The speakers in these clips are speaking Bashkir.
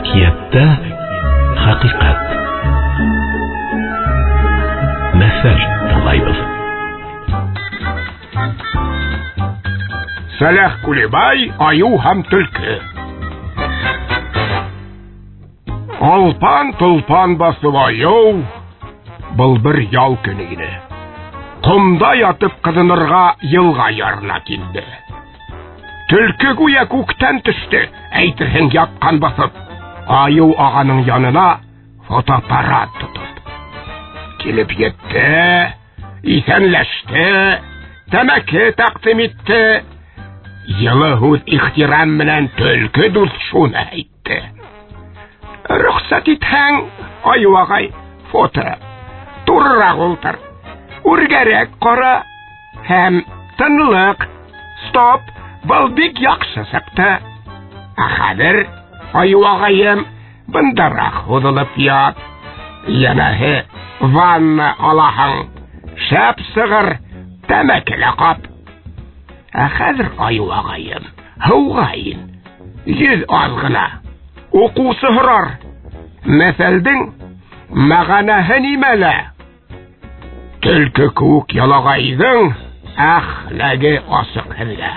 Әкиәттә хәҡиҡәт. Мәҫәл тыңлайбыҙ. Сәләх Кулибай, айыу һәм төлкө. Алпан толпан басып айыу, был бер ял көнө ине. Ҡомда ятып ҡыҙынырға йылға ярына килде. Төлкө гүйә күктән төштө, әйтерһең ятҡан баҫып, айыу ағаның янына фотоаппарат тотоп. Килеп етте, иҫәнләште, тәмәке тәҡдим итте. Йылы һүҙ ихтирам менән төлкө дуҫ шуны әйтте. Рөхсәт итһәң, айыу ағай, фото. Турыраҡ ултыр, үргәрәк ҡара һәм тынлыҡ. Стоп, был бик яҡшы сыҡты. Ә хәҙер, айыу ағайым, бындараҡ һуҙылып ят. Йәнәһе, ванна алаһың. Шәп сығыр, тәмәке лә ҡап. Ә хәҙер, айыу ағайым, һыуға ин. Йөҙ аҙ ғына. Уҡыусы һорар. Мәҫәлдең мәғәнәһе нимәлә? Төлкө кеүек ялағайҙың әхләге асыҡ һеҙгә.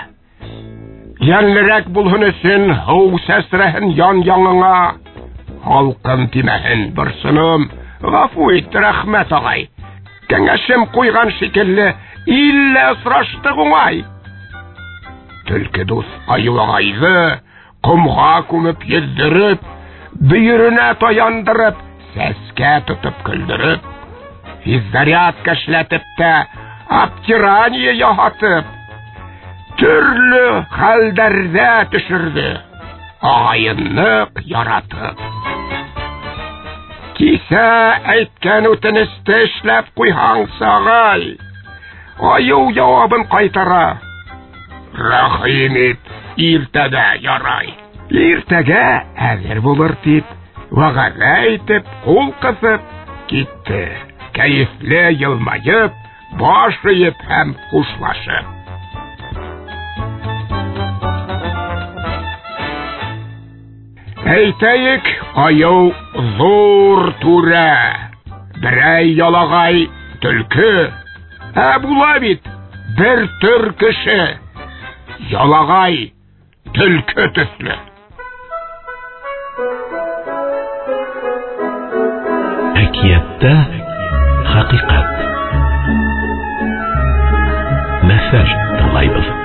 Йәнлерәк булһын өсөн һыу сәсрәһен ян яңыңа. Һалҡын тимәһен, борсоном. Ғәфү ит, рәхмәт ағай. Кәңәшем ҡуйған шикелле, иллә осраштыҡ уңай. Төлкө дуҫ айыу ағайҙы ҡомға күмеп йөҙҙөрөп, бөйөрөнә таяндырып, сәскә тотоп көлдөрөп, физзарядка эшләтеп тә, обтирание яһатып, төрлө хәлдәрҙә төшөрҙө, ағайын ныҡ яратып. Кисә әйткән үтенесте эшләп ҡуйһаңсы, ағай. Айыу яуабын ҡайтара. Рәхим ит, иртәгә ярай. Иртәгә әҙер булыр тип, вәғәҙә итеп, ҡул ҡыҫып китте. Кәйефле йылмайып, баш эйеп һәм хушлашып. Әйтәйек, айыу ҙур түрә, берәй ялағай төлкө. Ә була бит бер төр кеше, ялағай төлкө төҫлө. Әкиәттә хәҡиҡәт. Мәҫәл тыңлайбыҙ.